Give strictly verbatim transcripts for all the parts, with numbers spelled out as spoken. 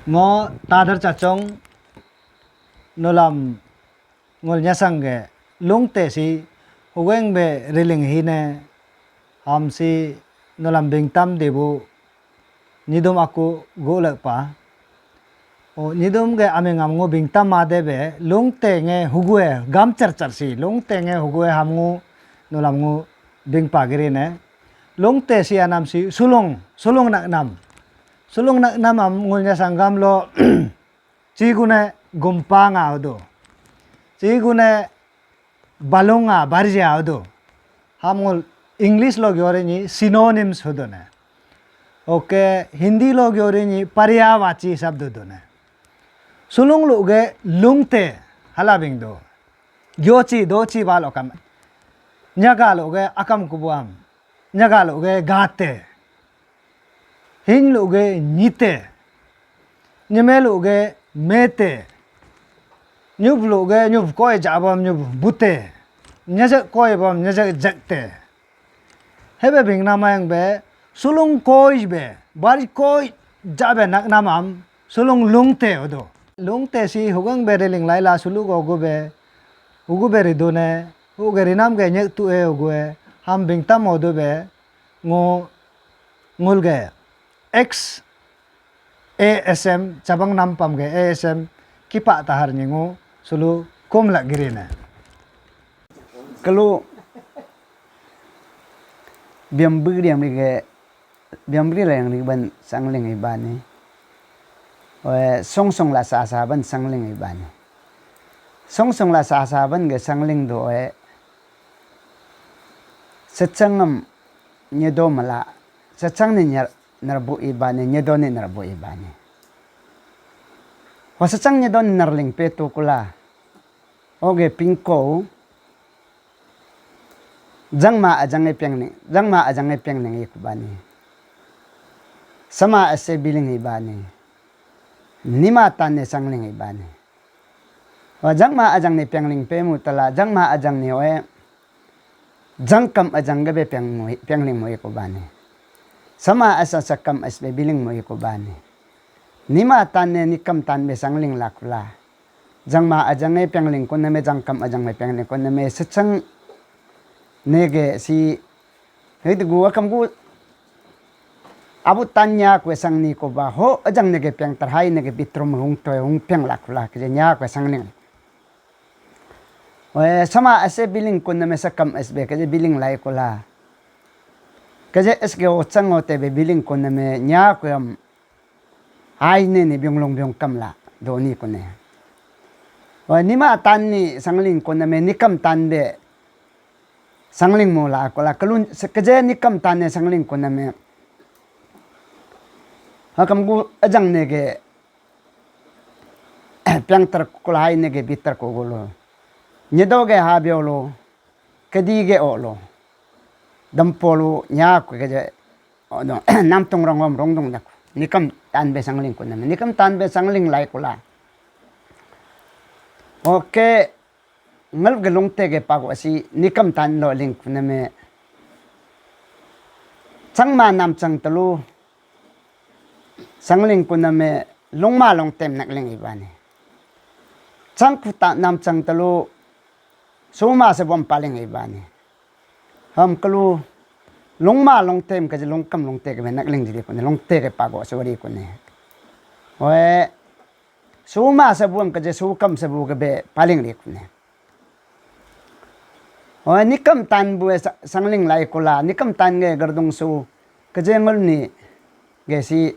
Ngo Tadar Chachong nulam ngul nyasang ge lungte si hugeng be riling hine ham si nulam bingtam debu nyidum aku gulek pa. O nyidum ge aming am ngu bingtam ma debe lungte nge hugue gam char char si lungte nge hugue ham ngu nulam ngu bingpa giri ne. Lungte si anam si sulung, sulung nak nam. Sulung nak nam am ngul nyasang gam lo chigune gumpa nga udu. Chigune balunga barja udu. Ham ngul English lo gyore ni synonyms hudu ne. Oke, Hindi lo gyore ni paryavachi sabdu du ne. Sulung lu ge lungte halabing do. Gyochi dochi balo kam. Nyaga lu ge akam kubuam. Nyaga lu ge gate. Hin lu ge nyite. Nyeme lu ge mete. Nyup lu ge nyup koi jabam nyup bute. Nyajak koi bam nyajak jakte. Hebe bing nama yang be sulung koi be bari koi jabe nak namam sulung lungte odo. Lungte si hugang be reling laila sulu go go be ugu be ridune uge rinam ge nyek tu e ugu e ham bingtam odo be ngu ngul ge ex A S M cabang nampam ge A S M kipa tahar nyingu sulu kum lak giri ne. Kelu biam beri yang ge biam beri la yang ban sangling ibani. Oe song song la sa sa ban sangling ibani. Song song la sa sa ban ge sangling do oe sechangam nyedo mala sechang ni nyar nerbu ibani nyedo ni nerbu ibani. Wa sechang nyedo ni nerling petu kula. Oge pingko jangma ajang e piang ni jangma ajang e piang ni kubani. Sama ase biling ibani. Nima tan ne sangling ibani. Wa jangma ajang ni piangling pemu tala jangma ajang ni oe jangkam ajang gabe piang mu piangling mu iku bani. Sama asa sakam as be biling mu iku bani. Nima tan ne nikam tan be sangling lakula. Jangma ajang e piangling kuname jangkam ajang me piangling kuname sechang nege si hei gu akam gu abu tan nya kue sangni ko ba ho ajang nege piang terhai nege bitrum hung toy hung piang lakula keje nya kue sangling. Oe sama ase biling kuname sakam as be keje biling lai kula. Keje es ge ochang ote be biling kuname nya kue am hai ne ni biung long biung kam la do ni kune. Oe nima tan ni sangling kuname nikam tan be sangling mu la kula kelun keje nikam tan ne sangling kuname. Hakam gu ajang nege piang ter kulai nege bitar ko gulu. Nyedo ge ha biolo kedi ge olo. Dampolu nya ku keje ono namtung rongom rongdung dak nikam tan be sangling kuname nikam tan be sangling lai kula. Oke. Ngal ge lungte ge pago asi nikam tan lo ling kuname. Changma nam chang talu sangling kuname lungma lungtem nak ling ibani. Chang kuta nam chang talu suma se bom paling ibani. Ham kalu lungma lungtem kaji lungkam lungte ke nak ling jiri kune lungte ke pago se wari kune. Oe suma se buam kaji sukam se bu ke be paling ri kune. Oe nikam tan bu e sangling lai kula nikam tan ge gardung su kaji ngul ni ge si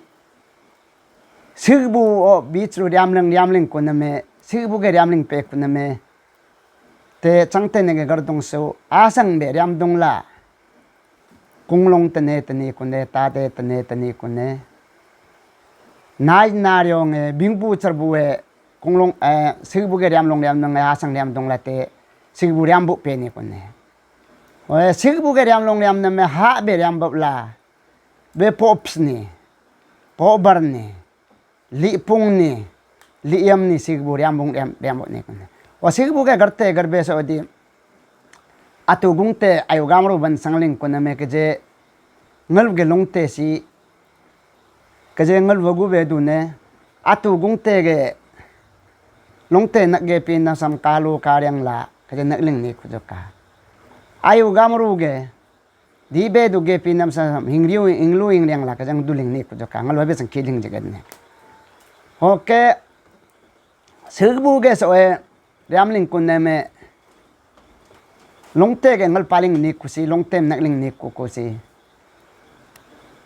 sigbu o bit ru riamling riamling kuname sigbu ge riamling pe kuname. Te changte nege gardung su asang be riamdung la. Kunglong tene tene kune tate tene tene kune. Nai nariong e bingbu charbu e kunglong e sigbu ge riamlong riamnang e asang riamdung la te sigbu riambu pe ni kune. Oe sigbu ge riamlong riamnam e ha be riambu la. Be pops ni. Pobar ni. Lipung ni, liyam ni sigbu riambung riam riambo ni kune. O sigbu ke garte garbe so di atu gungte ayu gamru ban sangling kuname keje ngal ge lungte si keje ngal wagu be dune Atu gungte ge lungte nak ge pinam sam kalu kariang la kaje nakling ni kujuka. Ayu gamru ge dibe du ge pinam sam hingriu inglu ingriang la kajang duling ni kujuka. Ngal wabe sang kiling jeged ne. Oke. Segbu ge soe riamling kuneme lungte ge ngal paling ni kusi, lungte nakling ni ku kusi.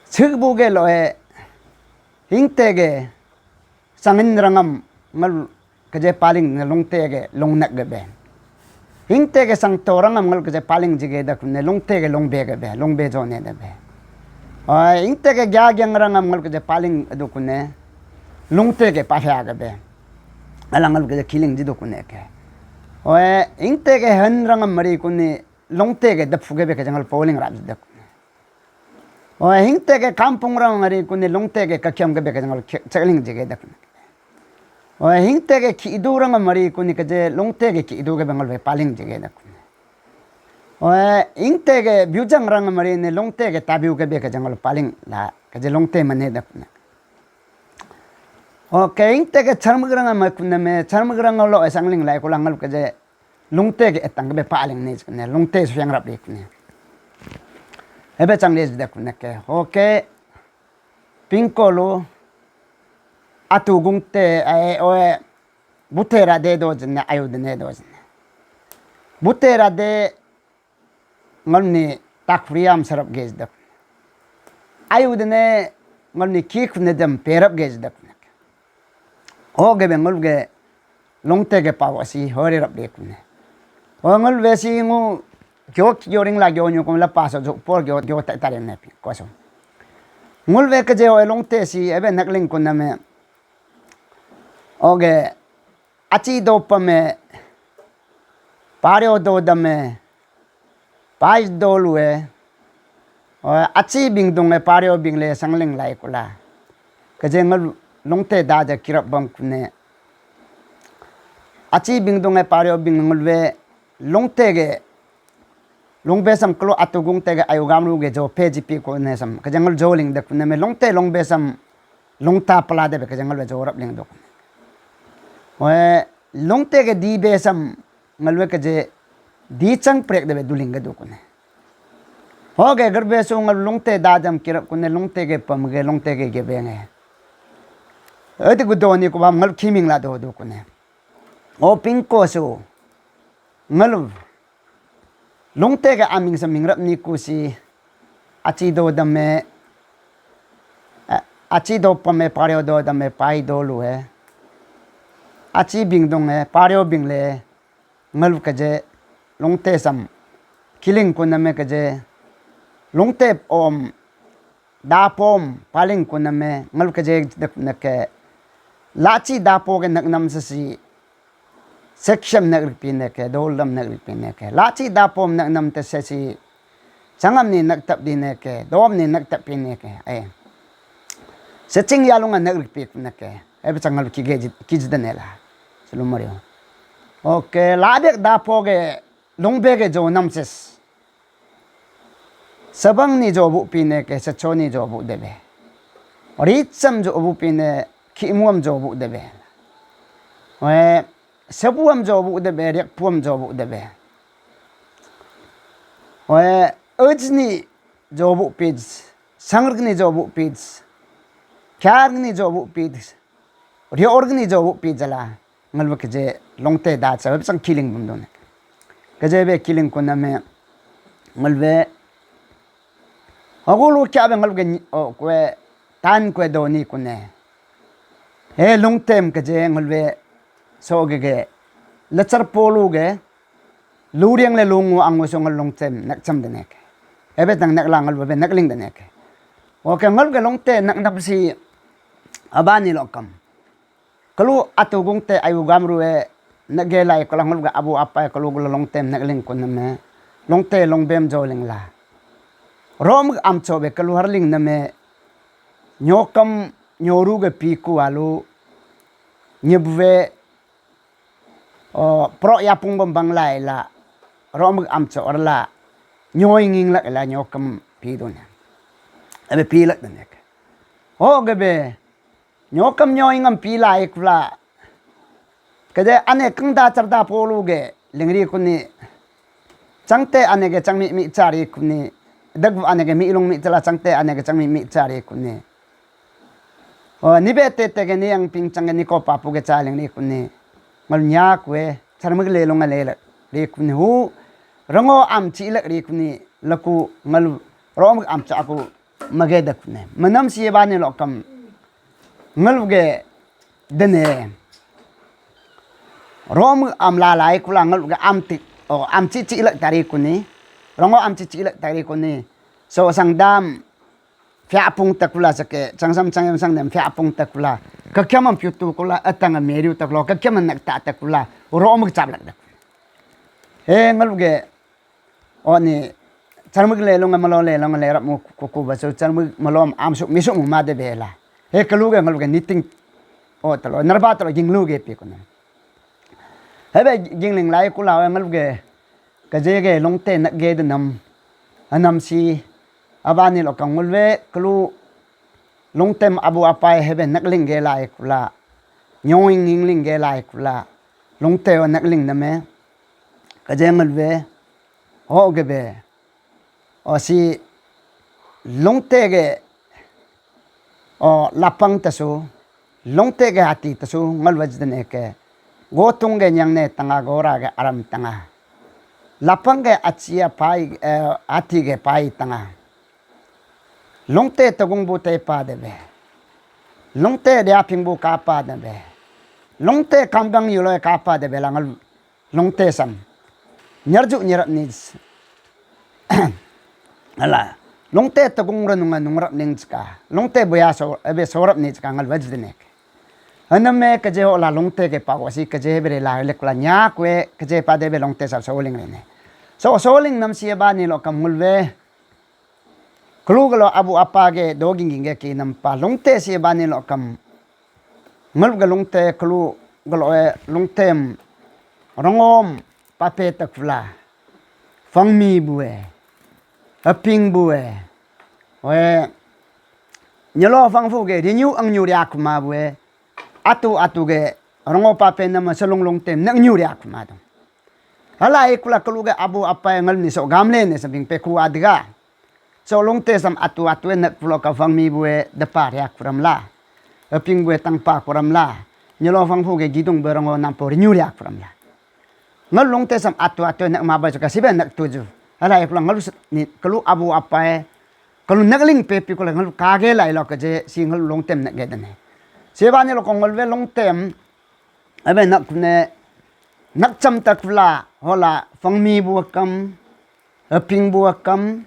Segbu ge loe hingte ge sangin rangam ngal keje paling ne lungte ge lungnak ge be. Hingte ge sang to rangam ngal keje paling jige da kune lungte ge lungbe ge be, lungbe jo ne da be. Oi, hingte ge gya gyang rangam ngal keje paling adu kune lungte ge pafya ge be. Alang ngal keje kiling jidu kune ke. Oi, hingte ge han rangam mari kune lungte ge dapfu ge be ke jangal poling rap jidu kune. Oi, hingte ke kampung rang ngari kuni lungte ke kakiam ke beke jangal chakling jege dak. Oi, hingte ke kidu rang mari kuni keje lungte ke kidu ke bengal ve paling jege dak. Oi, hingte ke biujang rang mari ne lungte ke tabiu ke beke jangal paling la keje lungte mane dak. Oke, hingte ke charmik rang ma kuname, charmik rang lo sangling lai kulangal keje lungte ke etang ke be paling ne kune, lungte su yang rap de kune. Ebe chang le de kune ke. Oke. Pingko lu atu gungte ai oe butera de do jene ayu de ne do jene. Butera de ngal ni takfriam sarap ge de. Ayu de ne ngal ni kik ne dem perap ge de kune. Ho ge be ngul ge lungte ge pau asi hori rap de kune. Ho ngul ve si ngu gyo gyo ring la gyo nyu kum la paso ju por gyo gyo ta ta ne pi koso. Ngul ve ke je ho lungte si ebe nakling kuname. Oge achi do pame pario do dame Pais dolu e, achi bingdung e pario bing le sangling lai kula. Kaje ngul lungte da ja kirap bang kune. Achi bingdung e pario bing ngul ve lungte ge lungbe sam klo atu gungte ge ayu gamru ge jo pe jipi kune sam. Kaje ngul jo ling de kune me lungte lungbe sam lungta pala de be kaje ngul ve jo rap ling do kune. Oe lungte ge di be sam ngalwe kaje di chang prek de be duling ga dukune. Ho ge garbe su ngal lungte da jam kirap kune lungte ge pam ge lungte ge ge benge. Ati gu doni ku bam ngal kiming la do dukune. O pingko su ngal lungte ge aming sa mingrap ni ku si achi do dame achi do pame pario do dame pai do lu e. Achi bingdung e pario bing le ngal kaje lungte sam kiling kuname kaje lungte om dapom paling kuname ngal kaje dak nake lachi dapo ke nak nam sasi section nak rikpi nake doldam nak rikpi nake lachi dapom nak nam te sasi Changam ni nak tap di ne ke, dom ni nak tap pi ne ke, eh. Seching yalung a nak rikpi ne ke, eh, bechang ngal ki ge, ki jida ne la. Selum mario. Oke, labek dapo ge, lungbe ge jo nam ses. Sabang ni jo bu pi ne ke, secho ni jo bu debe. Richam jo bu pi ne, kimuam jo bu debe. Eh, sebuam jo bu debe, riak puam jo bu debe. Oe, ujni jobu pij, sangrgni jobu pij, kyargni jobu pij, riorgni jobu pij jala, ngalwe keje longte da chawe sang kiling bum done. Keje be kiling kuname, ngalwe, agulu kya be ngalwe, o, kwe, tan kwe doni kune. He longtem keje ngalwe, so gege, lechar polu ge, Luriang le lungu angu so ngal longtem nak cham dene ke. Ebe tang nak la ngal be nak ling dene ke. Oke ngal ke longte nak nap si abani lokam. Kalu atu gungte ayu gamru e nak ge lai kala ngal ga abu apai kalu gula longtem nak ling kuname. Longte longbem jo ling la. Rom amcho be kalu harling name. Nyokam nyoru ge piku alu. Nyebwe O, pro yapung bom banglai la, romik amcho orla, nyoi nging lak la nyokam pi dun. Ebe pi lak dun ek. O gebe, Nyokam nyoingam pilai kula. Kede ane kengda cerda polu ge lingri kuni. Cangte ane ge cangmi mi cari kuni. Dagv ane ge mi ilung mi cela cangte ane ge cangmi mi cari kuni. O nibe tete ge ni yang ping cang ge niko papu ge ca lingri kuni. Ngal nya kue cermig lelung le ri kuni hu. Rango am ci lek ri kuni laku ngal rom am ca aku mage dak ne. Manam si bani lokam ngal ge dene. Rom am la lai kula ngal ge am ti, o am ci ci lek tari kuni. Rongo am ci ci lek tari kuni. So sang dam fia pung takula sake, sang sam sang yam sang nem fia pung takula. Kakiam am piutu kula, atang am meriu takula, kakiam am nak ta takula. Rom cap lek dak. He ngal ge Oni, charmik le long malo le long le rap mu kuku basu charmik malom am suk misuk mu made bela. He kalu ge ngal ge niting. O talo, narba talo ging lu ge pi kuna. Hebe ging ling lai kula ngal ge kaje ge longte nak ge de nam. Anam si abani lo kangul ve kalu longtem abu apai hebe nak ling ge lai kula. Nyoing ling ge lai kula. Longte o nak ling name. Kaje ngal ve. Ho ge be. O si longte ge, o lapang tasu, longte ge hati tasu ngal wajden eke. Gotung ge nyang ne tanga gora ge aram tanga. Lapang ge achia pai, eh, hati ge pai tanga. Longte tagung bu te pa de be. Longte dia ping bu ka pa de be. Longte kamgang yulo ka pa de be la ngal Longte sam. Nyarju nyarap ni. Ala. Longte tagung ra nunga nungrap ning chika. Longte buya so, ebe sorap ni chika ngal wajdenek. Haname kaje ho la longte ke pa wasi kaje bere la lek la nya kwe kaje pa de be longte sab soling rene. So soling nam si ba ni lo kam ngul ve. Kelu gelo abu apa ge doging ging ge ki nampa longte si bani lo kam. Ngelup ge longte kelu gelo e longtem rongom pape takula. Fangmi bue. Aping bue. Oe nyelo fangfu ge rinyu ang nyu ria kuma bue. Atu atu ge rongo pape nama selung longtem nak nyu ria kuma dong. Hala ikula kelu ge abu apa yang ngal ni so gamle ne sabing peku adga. So longte sam atu atu e nak pulo ka fangmi bue depa ria kuram la. Aping bue tangpa kuram la. Nyelo fangfu ge gidung berongo nampo rinyu ria kuram la. Ngal longte sam atu atu e nak mabai suka sibe nak tuju. Hala ikula ngal ni kelu abu apa e kelu nak ling pepi kula ngal kage lai lo kaje si ngal longtem nak ge dane. Seba ni lo kong ngal ve longtem Abe nak kune nak cham takula hola fangmi buakam, aping buakam,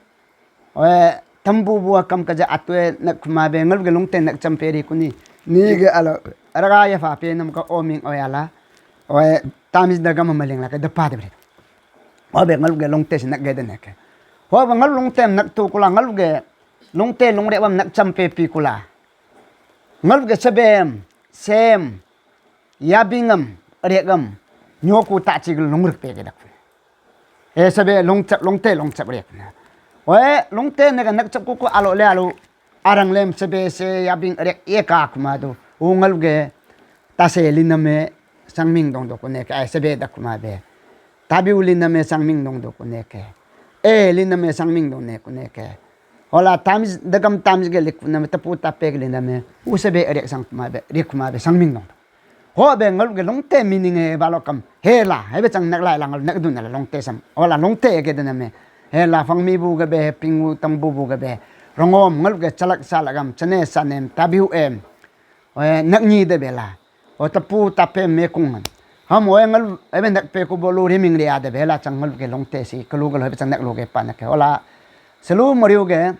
oe tambu buakam kaja atue nak kuma be ngal ge lungte nak cham peri kuni. Ni ge alo raga ya fa pe nam ka oming oe ala. Oe tamis daga mamaling la ka depa de bre. Obe ngal ge lungte si nak ge de nak. Ho ba ngal lungte nak tu kula ngal ge lungte lungre bam nak cham pe pi kula. Ngal ge sebem, sem, yabingam, rekam, nyoku ta chig lungrik pe ke dak. E sebe lungchap lungte lungchap rek. Oe lungte ne ga nak chap kuku alo le alo arang lem sebe se yabing rek e ka kuma du. U ngal ge tase liname sangming dong do kune ke ai sebe dak kuma be. Tabi u liname sangming dong do kune ke. E liname sangming dong ne kune ke. Hola tamis dagam tamis ge lik name tapu tape ge liname u sebe rek sang kuma be rek kuma be sangming dong. Ho be ngal ge lungte meaning e balokam. Hela hebe chang nak lai la ngal nak dun la lungte sam. Hola lungte ge dana me. Hela fangmi bu ge be ping u tang bu bu ge be. Rongom ngal ge chalak salagam chane sanem tabiu em. Oe nak nyi de bela. O tapu tape me kung. Ham oe ngal ebe nak pe ku bolu riming ria de bela chang ngal ge lungte si kelu ge hebe chang nak lu ge pa nak ke. Hola selu mariu ge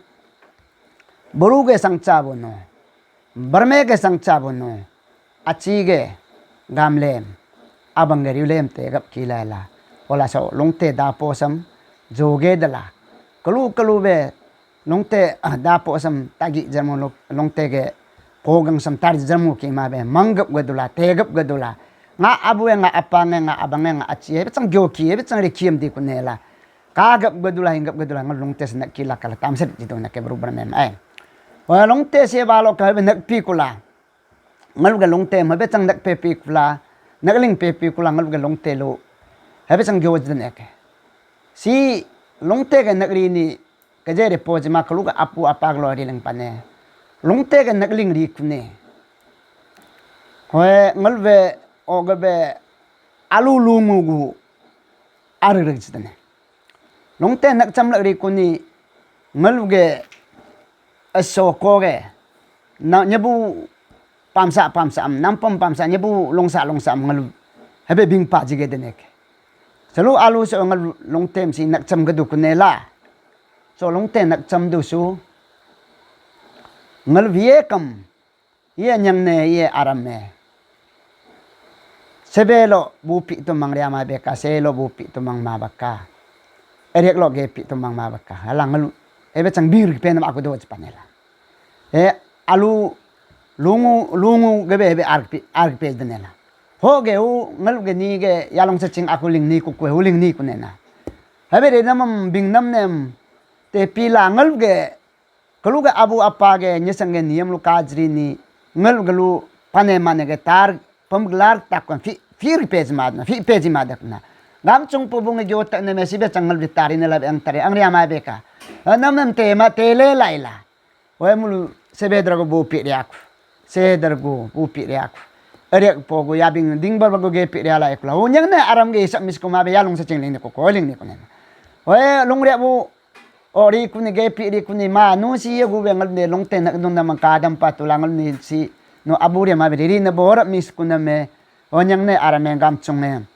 boru ge sang cha bono. Barme ge sang cha bono. Achi ge gamlem abang ge riulem te gap ki la la. Ola so lungte da posam joge dala. Kalu kalu be lungte ah, da posam tagi jamu lungte ge kogang sam tar jamu ki ma be manggap ge dula tegap ge dula. Nga abu nga apa nge nga abang nga achi be chang gyo ki be chang ri kiam di kunela. Kagap ge dula hinggap ge dula ngal lungte senak ki la kala tamset jitu nak ke beru barme ai. Wa lungte se balo ka be nak pi kula. Ngalga lungte ma bechang nak pepi kula, nakling pepi kula ngalga lungte lo. Habechang gyo jden ek. Si lungte ga nakri ni kajere po jima kalu ga apu apa glo ri leng pane. Lungte ga nakling ri kune. Hoe ngalve ogabe alu lungu gu arreg jden. Lungte nak cham lak ri kuni ngalv ge aso ko ge na nyebu pamsa pamsa am nampam pamsa nyebu longsa longsa am ngalv hebe bing pa jige denek. Selu alu so ngalv lungte si nak cham gedu kune la. So lungte nak cham du su ngalv ye kam ye nyang ne ye aram me. Sebe lo bupi tu mang riama beka, se lo bupi tu mang ma baka. Eriak lo gepi tu mang ma baka. Alang lu. Ebe chang bir pe nam aku do cepanela. E alu lungu lungu gebe ebe arpi arpi denela. Ho ge u ngal ge ni ge yalong seching aku ling ni ku ku u ling ni ku nena. Habe de namam bing nam nem te pila ngal ge Kalu ga abu apa ge nyesang ge niyam lu kajri ni ngal galu pane mane ge tar pam glar tak kon fi fi ri pej mad na fi pej mad na. Gam chung pu bung ge jot ne me sibe chang ngal bi tari ne lab ang tari ang ria ma be ka. Nam nam te ma te le lai la. Oi mulu sebe dra go bu pi riak. Se dra go bu pi riak. Ariak po go yabing ding bar go ge pi ria lai kula. Unyang ne aram ge isap mis ko ma be yalung sa ching ling ne ko ko ling ne ko ne. Oi lung ria bu O ri kuni ge pi ri kuni ma nu si ye gu be ngal ne long te nak dung na mang ka dam pa tu la ngal ni si no abu re ma be ri na bo ra mis kuna me o nyang ne ara me gam chung ne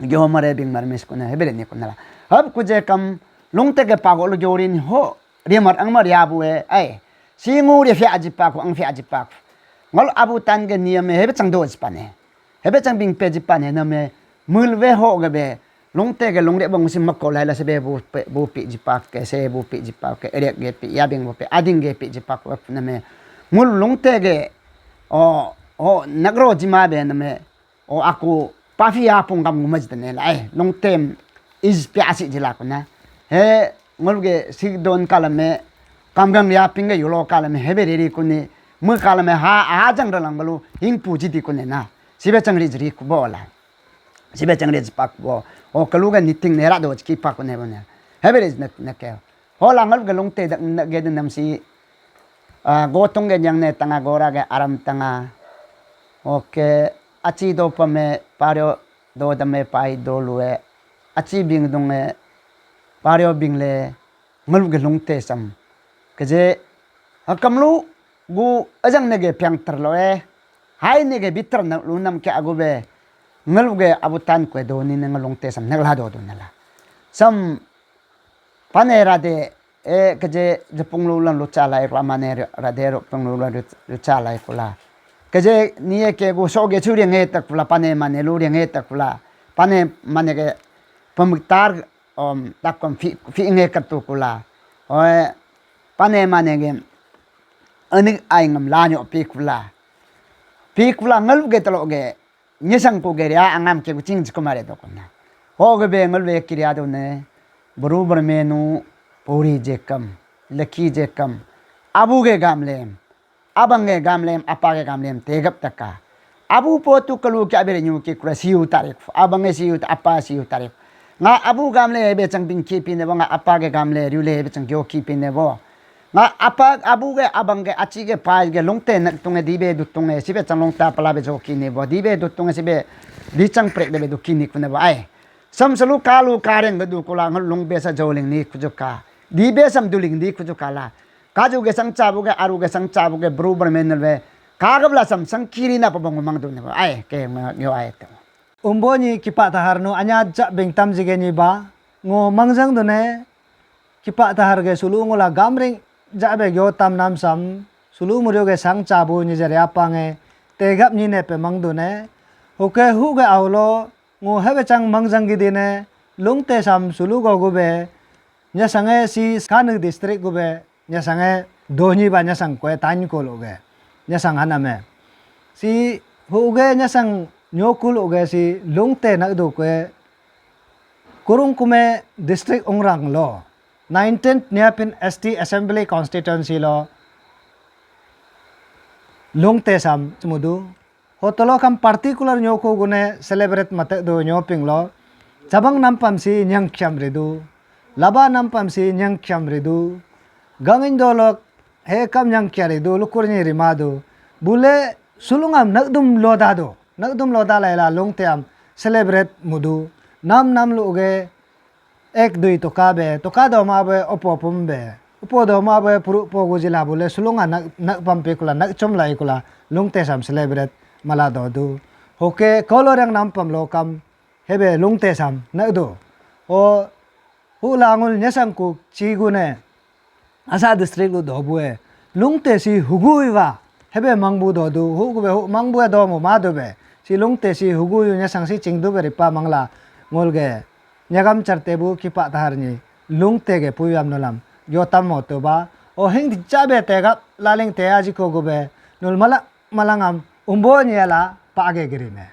gyo ma re bing mar mis kuna he be re ni kuna la hab ku je kam long te ge pa go lo gyo ri ni ho re mar ang mar ya bu e ai si ngu re fia ji pa ku ang fia ji pa ku ngal abu tan ge ni me he be chang do ji pa ne Hebe chang bing pe jipa ne name mul ve ho ga be long te ga long de bang si makko lai la se be bu pe bu pi jipa ke se bu pi jipa ke erek ge pi ya bing bu pe ading ge pi jipa ko name mul long te ge o o nagro jima be name o aku pafi ya pung gam ngumaj de ne lai long tem is pe asi jila ko na he ngol ge sik don kalame kamgang ya ping ge yulo kalame hebe riri kuni mu kalame ha ha jang ralang balu hing pu jidi kuni na sibe chang ri jri ku bo la sibe chang ri jipak bo o kalu ge niting ne ra do ki pak ne bo ne hebe ri ne ne ke ho la ngol ge long te dak ne ge nam si a go tung ge nyang ne tanga gora ge aram tanga oke achi do pa me pario do da me pai do lu e achi bing dung e pario bing le Ngaluk ge lungte sam. Keje, ha kamlu gu ajang nege piang terlo e. Hai nege bitar na lu nam ke agu be. Ngaluk ge abutan kue do ni ne ngalungte sam nagla do do nala. Sam pane rade e keje jepung lu lan lu chalai kula mane rade ro pung lu lan lu chalai kula. Keje nie ke gu so ge chu ri nge tak kula pane mane lu ri nge tak kula. Pane mane ge pemiktar om takom fi fi nge katu kula. Oe pane mane ge anik ai ngam la nyo pi kula. Pi kula ngal ge talo ge nyesang ku ge ria angam ke kuching jikumare do kuna. Ho ge be ngal be kiria do ne. Bru bar menu puri jekam leki jekam abu ge gamlem. Abang ge gamlem apa ge gamlem tegap taka. Abu po tu kalu ke abere nyu ke kura siu tarik. Abang ge siu apa siu tarik. Nga abu gamle be chang bing ki pine bo nga apa ge gamle riu le be chang gyo ki pine bo. Nga apa abu ge abang ge achi ge pai ge lungte nak tunge dibe du tunge sibe chang lungta pala be jo ki ne bo dibe du tunge sibe di chang prek de be du ki ni kune bo ai. Sam salu kalu kareng ge du kula ngal lung be sa jo ling ni kujuka. Dibe sam du ling di kujuka la. Kaju ge sang chabu ge aru ge sang chabu ge bru bar menel be kagab la sam sang kiri na pabong mang du ne ai ke ma yo ai te. Umbo ni kipa tahar nu anya ja beng tam jige ni ba ngo mangjang du ne kipa tahar ge sulu ngola gamring ja be gyo tam nam sam sulu murio ge sang chabu ni jari apa nge tegap ni ne pe mang du ne huke hu ge aulo ngo hebe chang mangjang gi di ne lungte sam sulu go gu be Nyasang e si Kanu district gube nyasang e donyi ba nyasang kue tany kulu ge nyasang hanam e si hu ge nyasang nyoku lu ge si lungte nak du kue Kurung Kumey district ungrang lo nineteenth Nyapin S T assembly constituency lo Lungte sam chemudu. Ho tolo kam particular nyoko gune celebrate mate do nyoping lo. Chabang nampam si nyang kiam ridu. Laba nampam si nyang kiam ridu. Gangin dolok he kam nyang kia ridu, lukur nyi rima do. Bule sulungam nakdum loda do. Nakdum loda laila lungte am celebrate mudu. Nam nam lu ge ek dui toka be, toka doma be opo pum be. Opo doma be puru po gujila bule sulunga nak, nak pampi kula, nak chom lai kula, lungte sam celebrate mala do du. Hoke kolo reng nampam lo kam, hebe lungte sam nak do. O, hu langul nyesang ku chigune, asa district lu do bue. Lungte si hugu iwa, hebe mangbu do du, hu gube hu mangbu do mu ma do be. Si lungte si hugu yu nyesang si chingdu be ripa mangla, ngul ge. Nyagam charte bu kipa tahar nyi, lungte ge puyam nulam, yotam mo to ba, o hing di chabe tegap, laling te aji ko gube, nul malak malangam, umbo nyela, pa age giri me.